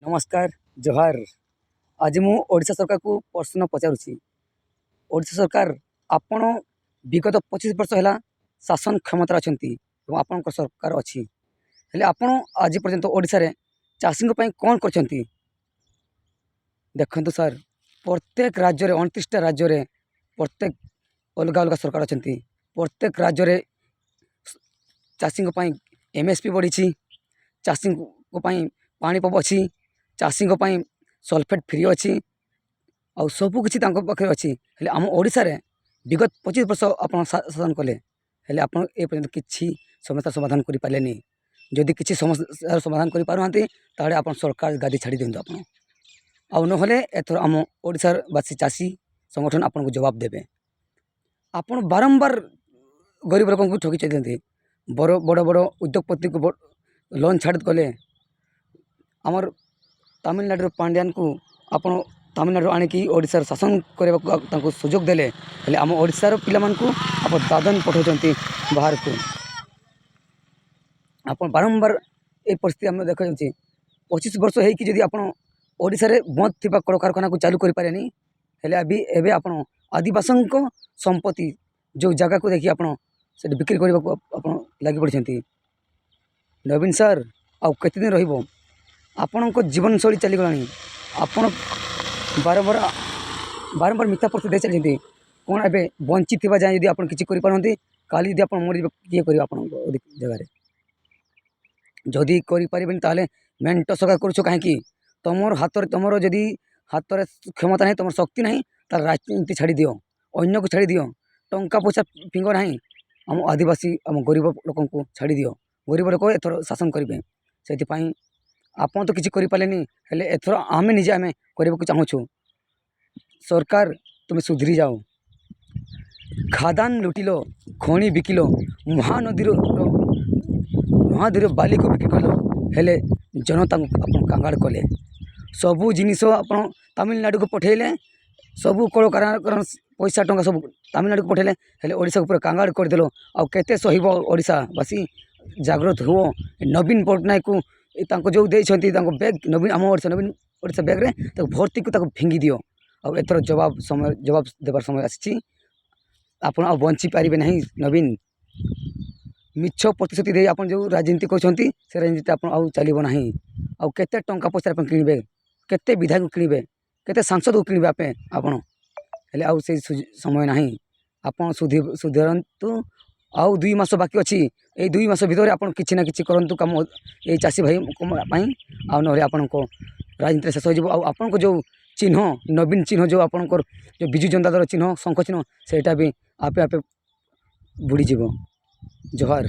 ନମସ୍କାର, ଜୁହାର। ଆଜି ମୁଁ ଓଡ଼ିଶା ସରକାରକୁ ପ୍ରଶ୍ନ ପଚାରୁଛି। ଓଡ଼ିଶା ସରକାର, ଆପଣ ବିଗତ 25 ବର୍ଷ ହେଲା ଶାସନ କ୍ଷମତାରେ ଅଛନ୍ତି ଏବଂ ଆପଣଙ୍କ ସରକାର ଅଛି। ହେଲେ ଆପଣ ଆଜି ପର୍ଯ୍ୟନ୍ତ ଓଡ଼ିଶାରେ ଚାଷୀଙ୍କ ପାଇଁ କ'ଣ କରିଛନ୍ତି? ଦେଖନ୍ତୁ ସାର୍, ପ୍ରତ୍ୟେକ ରାଜ୍ୟରେ, 29ଟା ରାଜ୍ୟରେ ପ୍ରତ୍ୟେକ ଅଲଗା ଅଲଗା ସରକାର ଅଛନ୍ତି। ପ୍ରତ୍ୟେକ ରାଜ୍ୟରେ ଚାଷୀଙ୍କ ପାଇଁ ଏମ୍ଏସ୍ପି ବଢ଼ିଛି, ଚାଷୀଙ୍କ ପାଇଁ ପାଣି ପମ୍ପ ଅଛି, ଚାଷୀଙ୍କ ପାଇଁ ସଲଫେଟ୍ ଫ୍ରି ଅଛି ଆଉ ସବୁକିଛି ତାଙ୍କ ପାଖରେ ଅଛି। ହେଲେ ଆମ ଓଡ଼ିଶାରେ ବିଗତ 25 ବର୍ଷ ଆପଣ ଶାସନ କଲେ, ହେଲେ ଆପଣ ଏ ପର୍ଯ୍ୟନ୍ତ କିଛି ସମସ୍ୟାର ସମାଧାନ କରିପାରିଲେନି। ଯଦି କିଛି ସମସ୍ୟାର ସମାଧାନ କରିପାରୁନାହାନ୍ତି, ତାହେଲେ ଆପଣ ସରକାର ଗାଦି ଛାଡ଼ି ଦିଅନ୍ତୁ ଆପଣ। ଆଉ ନହେଲେ ଏଥର ଆମ ଓଡ଼ିଶାବାସୀ ଚାଷୀ ସଂଗଠନ ଆପଣଙ୍କୁ ଜବାବ ଦେବେ। ଆପଣ ବାରମ୍ବାର ଗରିବ ଲୋକଙ୍କୁ ଠକି ଚାଲିଛନ୍ତି। ବଡ଼ ବଡ଼ ବଡ଼ ଉଦ୍ୟୋଗପତିକୁ ଲୋନ୍ ଛାଡ଼ କଲେ। ଆମର ତାମିଲନାଡ଼ୁର ପାଣ୍ଡିଆନକୁ ଆପଣ ତାମିଲନାଡ଼ୁରୁ ଆଣିକି ଓଡ଼ିଶାର ଶାସନ କରିବାକୁ ତାଙ୍କୁ ସୁଯୋଗ ଦେଲେ। ହେଲେ ଆମ ଓଡ଼ିଶାର ପିଲାମାନଙ୍କୁ ଆପଣ ଦାଦନ ପଠାଉଛନ୍ତି ବାହାରକୁ। ଆପଣ ବାରମ୍ବାର ଏ ପରିସ୍ଥିତି ଆମେ ଦେଖାଯାଉଛି। 25 ବର୍ଷ ହେଇକି ଯଦି ଆପଣ ଓଡ଼ିଶାରେ ବନ୍ଦ ଥିବା କଳକାରଖାନାକୁ ଚାଲୁ କରିପାରେନି, ହେଲେ ଏବେ ଆପଣ ଆଦିବାସୀଙ୍କ ସମ୍ପତ୍ତି ଯେଉଁ ଜାଗାକୁ ଦେଖି ଆପଣ ସେଠି ବିକ୍ରି କରିବାକୁ ଆପଣ ଲାଗି ପଡ଼ିଛନ୍ତି। ନବୀନ ସାର୍, ଆଉ କେତେଦିନ ରହିବ? ଆପଣଙ୍କ ଜୀବନଶୈଳୀ ଚାଲିଗଲାଣି। ଆପଣ ବାରମ୍ବାର ବାରମ୍ବାର ମିଥ୍ୟା ପ୍ରତିଶ୍ରୁତି ଦେଇ ଚାଲିଛନ୍ତି। କ'ଣ ଏବେ ବଞ୍ଚିଥିବା ଯାଏଁ ଯଦି ଆପଣ କିଛି କରିପାରନ୍ତି, କାଲି ଯଦି ଆପଣ ମରିଯିବେ, କିଏ କରିବ ଆପଣଙ୍କ ଜାଗାରେ? ଯଦି କରିପାରିବେନି, ତାହେଲେ ମେଣ୍ଟ ସରକାର କରୁଛ କାହିଁକି? ତୁମର ହାତରେ, ତୁମର ଯଦି ହାତରେ କ୍ଷମତା ନାହିଁ, ତୁମର ଶକ୍ତି ନାହିଁ, ତାହେଲେ ରାଜନୀତି ଛାଡ଼ିଦିଅ, ଅନ୍ୟକୁ ଛାଡ଼ିଦିଅ। ଟଙ୍କା ପଇସା ଫିଙ୍ଗ ନାହିଁ। ଆମ ଆଦିବାସୀ, ଆମ ଗରିବ ଲୋକଙ୍କୁ ଛାଡ଼ିଦିଅ। ଗରିବ ଲୋକ ଏଥର ଶାସନ କରିବେ। ସେଥିପାଇଁ ଆପଣ ତ କିଛି କରିପାରିଲେନି, ହେଲେ ଏଥର ଆମେ ନିଜେ ଆମେ କରିବାକୁ ଚାହୁଁଛୁ। ସରକାର, ତୁମେ ସୁଧୁରି ଯାଅ। ଖାଦାନ ଲୁଟିଲ, ଖଣି ବିକିଲ, ମହାନଦୀର ବାଲିକୁ ବିକ୍ରି କଲ, ହେଲେ ଜନତାଙ୍କୁ ଆପଣ କାଙ୍ଗାଳ କଲେ। ସବୁ ଜିନିଷ ଆପଣ ତାମିଲନାଡ଼ୁକୁ ପଠାଇଲେ। ସବୁ କଳକାରଖାନା ପଇସା ଟଙ୍କା ସବୁ ତାମିଲନାଡ଼ୁକୁ ପଠାଇଲେ, ହେଲେ ଓଡ଼ିଶାକୁ ପୁରା କାଙ୍ଗାଳ କରିଦେଲ। ଆଉ କେତେ ସହିବ ଓଡ଼ିଶାବାସୀ? ଜାଗ୍ରତ ହୁଅ। ନବୀନ ପଟ୍ଟନାୟକକୁ ତାଙ୍କୁ ଯେଉଁ ଦେଇଛନ୍ତି ତାଙ୍କ ବ୍ୟାଗ୍, ନବୀନ ଆମ ଓଡ଼ିଶା, ନବୀନ ଓଡ଼ିଶା ବ୍ୟାଗ୍ରେ ତାକୁ ଭର୍ତ୍ତିକୁ ତାକୁ ଫିଙ୍ଗି ଦିଅ। ଆଉ ଏଥର ଜବାବ ସମୟ, ଜବାବ ଦେବାର ସମୟ ଆସିଛି। ଆପଣ ଆଉ ବଞ୍ଚିପାରିବେ ନାହିଁ ନବୀନ। ମିଛ ପ୍ରତିଶ୍ରୁତି ଦେଇ ଆପଣ ଯେଉଁ ରାଜନୀତି କରୁଛନ୍ତି, ସେ ରାଜନୀତି ଆପଣ ଆଉ ଚାଲିବ ନାହିଁ। ଆଉ କେତେ ଟଙ୍କା ପଇସା ଆପଣ କିଣିବେ? କେତେ ବିଧାୟକ କିଣିବେ? କେତେ ସାଂସଦକୁ କିଣିବେ ଆପଣ? ହେଲେ ଆଉ ସେଇ ସମୟ ନାହିଁ। ଆପଣ ସୁଧରନ୍ତୁ। ଆଉ 2 ମାସ ବାକି ଅଛି। ଏଇ 2 ମାସ ଭିତରେ ଆପଣ କିଛି ନା କିଛି କରନ୍ତୁ କାମ ଏଇ ଚାଷୀ ଭାଇଙ୍କ ପାଇଁ। ଆଉ ନହେଲେ ଆପଣଙ୍କ ରାଜନୀତିରେ ଶେଷ ହୋଇଯିବ। ଆଉ ଆପଣଙ୍କ ଯେଉଁ ଚିହ୍ନ, ନବୀନ ଚିହ୍ନ, ଯେଉଁ ଆପଣଙ୍କର ଯେଉଁ ବିଜୁ ଜନତା ଦଳ ଚିହ୍ନ, ଶଙ୍ଖ ଚିହ୍ନ, ସେଇଟା ବି ଆପେ ଆପେ ବୁଡ଼ିଯିବ। ଜୁହାର।